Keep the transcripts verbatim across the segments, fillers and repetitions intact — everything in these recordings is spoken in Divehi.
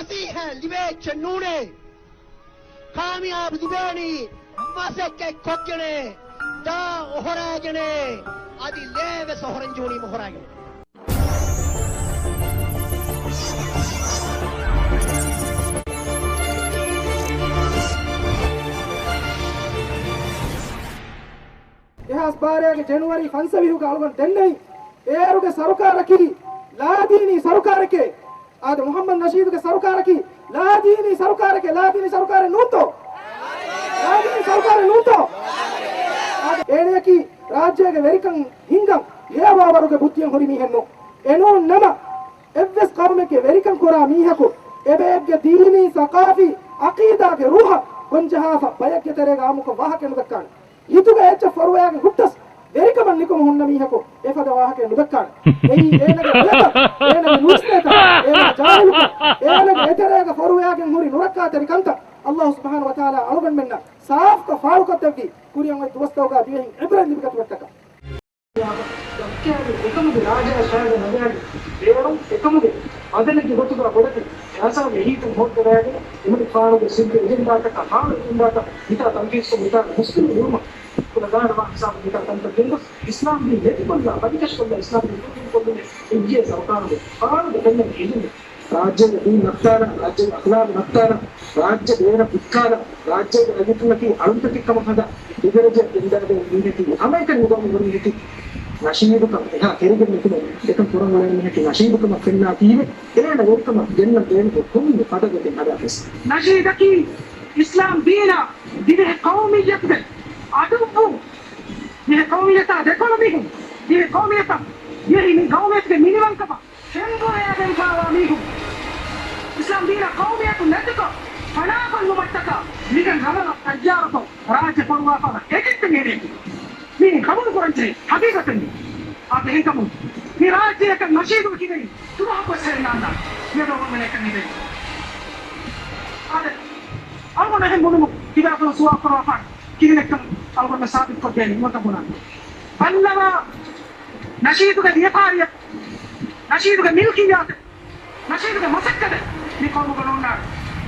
ފަސޭހަ ލިބޭ އެއްޗެއް ނޫނޭ. ކާމިޔާބު ލިބޭނީ މަސައްކަތް ކޮށްގެނޭ، ދާ އޮހޮރާގެނޭ، އަދި ލޭވެސް އޮހޮރެން ޖޫނީ މޮހޮރާގެނޭ. ދެހާސް ބާރައިގެ ޖެނުއަރީ ފަންސަވީހުގަ އަޅުގަނޑު ދެންނެވި އޭރުގެ ސަރުކާރަކީ ލާދީނީ ސަރުކާރެކޭ. އާދެ، މުހައްމަދު ނަޝީދުގެ ސަރުކާރަކީ ލާދީނީ ސަރުކާރެކޭ، ލާދީނީ ސަރުކާރެއް ނޫންތޯ؟ ލާދީނީ ސަރުކާރެއް ނޫންތޯ؟ އާދެ، އޭނަޔަކީ ރާއްޖޭގެ ވެރިކަން ހިންގަން ހެޔޮވާވަރުގެ ބުއްދިއެއް ހުރި މީހެއް ނޫން. އެ ނޫން ނަމަ، އެއްވެސް ޤައުމެއްގެ ވެރިކަން ކުރާ މީހަކު އެބައެއްގެ ދީނީ، ސަޤާފީ، ޢަޤީދާގެ ރޫޙަށް ގޮންޖަހާފަ ބައެއްގެ ތެރޭގަ އާއްމުކޮށް ވާހަކަ ނުދައްކާނެ. ހިތުގަ އެއްޗެއް ފޮރުވައިގެން ހުއްޓަސް، ވެރިކަމަށް ނިކުމެ ހުންނަ މީހަކު އެފަދަ ވާހަކައެއް ނުދައްކާނެ. އެއީ އޭނަގެ ބުރަކަން، އޭނަގެ ނޫސްނޭތަ، އޭނަގެ ޖާހިލުކަން، އޭނަގެ އެތެރޭގަ ފޮރުވައިގެން ހުރި ނުރައްކާތެރި ކަންތައް. އައްލާހު ސުބްޙާނަހު ވަތަޢާލާ އަޅުގަނޑުމެންނަށް ސާފުކޮށް ފާޅުކޮށްދެއްވީ ކުރިއަށް އޮތް ދުވަސްތަކުގަ ދިވެހިން ޢިބްރަތް ލިބިގަތުމަށްޓަކާ. ދައްކާލި އެކަމުގެ ރާޖާ ޝާގަ ނަގާލި ބޭރުން އެކަމުގެ ބަދަލެއްގެ ގޮތުގަ ބޮޑެތި ސިޔާސާގެ އެހީތުން ހޯއްދަވާގެން އެމަނިކުފާނުގެ ސިއްރީ އެޖެންޑާތަކާ ހާޅު އެޖެންޑާތައް ހިތާ ތަންފީޒުކޮށް ހިތާ މުސްލިމު ނުވުމަށް ކުލަގާނަވާ ހިސާބުން ހިތާ ތަންތަން ގެންގޮސް އިސްލާމް ދީން ނެތިކޮށްލާ ބަލިކަށިކޮށްލާ އިސްލާމް ދީން ކުރުމުން ކޮށްލުމެއް އެއްޗެއް ސަރުކާރުގެ ފާޅުގެ ކަންނޭނގެ އެޖެންޑާ. ރާއްޖޭގެ ދީން ނައްތާލާ، ރާއްޖޭގެ އަޚްލާޤު ނައްތާލާ، ރާއްޖެ ބޭރަށް ވިއްކާލާ، ރާއްޖޭގެ ރައްޔިތުންނަކީ އަޅުންތަކެއް ކަމަށް ހަދާ، ދިވެރަޖެއް ގެންދާދޭ މީހެތި، ހަމައެކަނި ނުދަން މި ހުރި މީހެތި، ނަޝީދުކަން އެހާ ތެރިގެން ނުކުމެ، އެކަން ކުރަން އުޅޭ މީހެއް ނަޝީދުކަމަށް ފެންނާތީވެ، އޭނަ ވެރިކަމަށް ގެންނަން ބޭނުންކޮށް ކޮންމެ ފަދަ ގޮތެއް ހަދާފަސް. ނަޝީދަކީ އިސްލާމް ދީނާ ދިވެހި ޤައުމިއްޔަތުގެ އަދުއްވު، ދިވެހި ޤައުމިއްޔަތާ ދެކޮޅު މީހުން، ދިވެހި ޤައުމިއްޔަތަށް، ދިވެހި މި ޤައުމިއްޔަތުގެ މިނިވަންކަމަށް ފެންބޮހައިގެންފާވާ މީހުން، އިސްލާމް ދީނަށް ޤައުމިއްޔަތު ނެތިކޮށް ފަނާފަންވުމަށްޓަކާ މިގެން ރަމަލަށް ތައްޔާރުކޮށް، ރާއްޖެ ފޮނުވާފަވާ އެޖެންޓެއް އޭނައެކު. މީ ޤަބޫލުކުރަންޖެހޭ ޙަޤީޤަތެއް މީ. އާދެ، އެހެންކަމުން މި ރާއްޖެއަކަށް ނަޝީދު ކިބެނި ދުވަހަކުވެސް ހެރެން ނާންނާނެ. މިއަދު އަޅުގަނޑުމެން އެކަން ހިމެނި. އާދެ، އަޅުގަނޑު އެހެން ބުނުމުން ކިބާފުޅު ސުވާލު ކުރައްވާފާނެ. ކިހިނެއްކަން އަޅުގަނޑު ސާބިތުކޮށްދޭނީ ނުވަތަ ބުނާނީ. ބައްލަވާ ނަޝީދުގެ ވިޔަފާރިއަކު، ނަޝީދުގެ މިލްކިއްޔާތެއް، ނަޝީދުގެ މަސައްކަތެއް މި ޤައުމުގަ ނޯންނާނެ.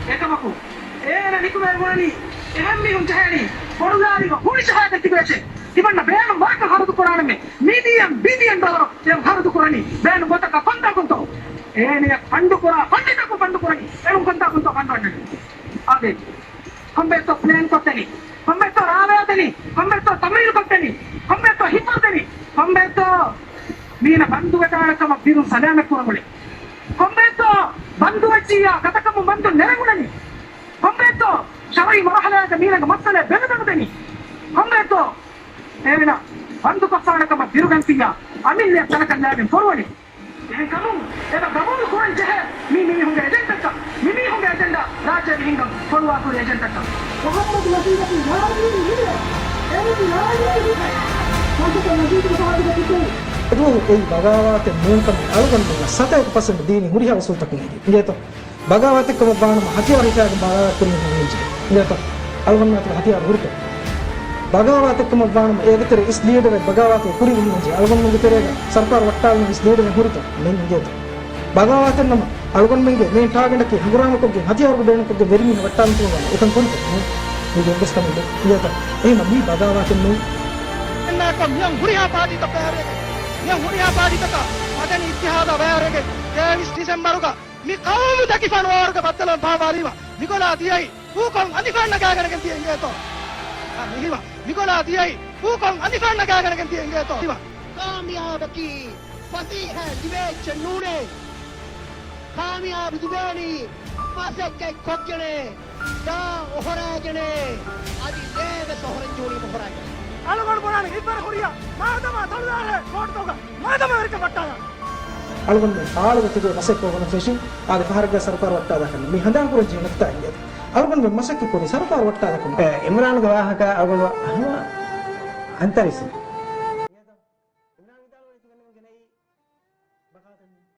އެކަމަކު، އޭނަ ނިކުމެވެ ބުނަނީ، އެހެން މީހުން ޖަހަނީ ބޮޑުލާރިވަ ހުޅި ޖަހާދެއް ތިބޭށޭ. ތިމަންނަ ބޭނުން ވަރަކަށް ހަރަދު ކުރާނަމޭ، މިލިއަން ބިލިއަން ޑޮލަރު އެ ހަރަދު ކުރަނީ ބޭނުން ގޮތަކަށް ކޮންތާކުންތޯ؟ އޭނަޔަށް ފަންޑު ކުރާ ފަންޑިތަކުން ފަންޑު ކުރަނީ ބޭނުން ކޮންތާކުންތޯ ފަންޑު އަންނަނީ؟ އާދެ. ކޮންމެއްތޯ ޕްލޭން ކޮށްދެނީ؟ ކޮންމެއްތޯ ރާވަޔާ ދެނީ؟ ކޮންމެއްތޯ ތަމްރީނު ކޮށްދެނީ؟ ކޮންމެއްތޯ ހިއްވަރު ދެނީ؟ ކޮންމެއްތޯ މީނަ ބަންދުވެދާނެ ކަމަށް ބިރުން ސަލާމަތް ކުރަމުޅި؟ ކޮންމެއްތޯ ބަންދުވެއްޖިއްޔާ ގަދަކަމުން ބަންދުން ނެރެމުނަނީ؟ ކޮންމެއްތޯ ޝަރުޢީ މަރުޙަލާގަ މީނަގެ މައްސަލައެއް ބެލުން ނުދެނީ؟ ކޮންމެއްތޯ އޭނަ ބަންދުކޮށްފާނެ ކަމަށް ބިރުގަންތިއްޔާ އަމިއްލައަށް ތަނަކަށް ލާގެން ފޮރުވަނީ؟ އެހެންކަމުން އެބަ ގަބޫލު ކުރަން ޖެހޭ މީ މީހުންގެ އެޖެންޑައަކަށް، މި މީހުންގެ އެޖެންޑާ ރާއްޖޭގެ ހިންގަން ފޮނުވާކުރި އެޖެންޑައަކަށް. މުޙައްމަދު ނަޝީދަކީ ނާދީނީ މީހެއް. އެއީ ނާދީނީ މީހެއް. މަސައްކަތް ނަޝީދުގެ ފަހަތުގަ ތިބޭ. އެދުވަހު އެއީ ބަޣާވާތެއް ނޫންކަމަށް އަޅުގަނޑުމެންނަށް ސަތޭކަ ޕަސެންޓް ދީނީ ހުރިހާ އުސޫލްތަކުން އެދި. އިނގޭތޯ؟ ބަޣާވާތެއްކަމަށްވާނަމަ ހަތިޔާރު ހިފާގެން ބަޣާވާތް ކުރި މީހުން އިނގޭތޯ؟ އަޅުގަނޑުމެން އަތުގަ ހަތިޔާރު ހުރިތޯ؟ ބަޣާވާތެއްކަމަށްވާނަމަ އޭގެ ތެރޭ އިސް ލީޑަރެއް ބަޣާވާތުގަ ކުރި މީހުން އިނގޭ. އަޅުގަނޑުމެންގެ ތެރޭގަ ސަރުކާރު ވައްޓާލުމަށް އިސް ލީޑަރެއް ހުރިތޯ؟ މެން އިނގޭތޯ؟ ބަޣާވާތެއްނަމަ އަޅުގަނޑުމެންގެ މެއިން ޓާގެޓަކީ ހަނގުރާމަކޮށްގެން ހަތިޔާރު ބޭނުންކޮށްގެން ވެރިމީހާ ވައްޓާލަން ކުރަން އެކަން ކުރިތޯ؟ މީގެ އެއްވެސް ކަމެއް ނެތް އިނގޭތޯ؟ އެހެންނަމަ މީ ބަޣާވާތެއް ނޫން. އެންނާކޮށް މިއޮން ހުރިހާ ޕާޓީތައް ބައިވެގެން، މިއޮން ހުރިހާ ޕާޓީތަކާ މަދަނީ އިއްތިޙާދާ ބައިވެގެން ތޭވީސް ޑިސެމްބަރުގަ މި ޤައުމު ދެކި ފަންވަރުގެ ބައްދަލުވަން ފާވާލީމަ މިގޮލާ ދިޔައީ ހޫކޮށް އަނިފާން ނަގާގަނެގެން ދިޔަ އިނގޭތޯ؟ އާ، މިހިވަ މިގޮލާ ދިޔައީ ހޫކޮށް އަނިފާން ނަގާގަނެގެން ދިޔަ އިނގޭތޯ؟ ކާމިޔާބަކީ ފަސޭހަ ލިބޭ އެއްޗެއް ނޫނޭ. ކާމިޔާބު ލިބޭނީ މަސައްކަތް ކޮށްގެނޭ، ދާ އޮހޮރާގެނޭ، އަދި ލޭވެސް އޮހޮރެން ޖޫނީ މޮހޮރާގެނޭ. އަޅުގަނޑު ބުނާނީ އިތުރަށް ހުރިހާ މާދަމާ ތަޅުދާރޭ ވޯޓްތަކުގަ މާދަމާ ވެރިކަން ވައްޓާލާނެ. އަޅުގަނޑުމެން ފާޅުގަ ތިބޭ މަސައްކަތް ކޮށްގަން ފެށި، އާދެ، ފަހަރެއްގަ ސަރުކާރު ވައްޓާލާކަށް ނޫން. މި ހަނދާން ކުރަން ޖެހޭ ނުކުތާ އިނގޭތޯ؟ އަޅުގަނޑުމެން މަސައްކަތް ކުރީ ސަރުކާރު ވައްޓާލާކަށް ނޫން. އެ، އިމްރާންގެ ވާހަކަ އަޅުގަނޑު ހަމަ އަންތަރީސް.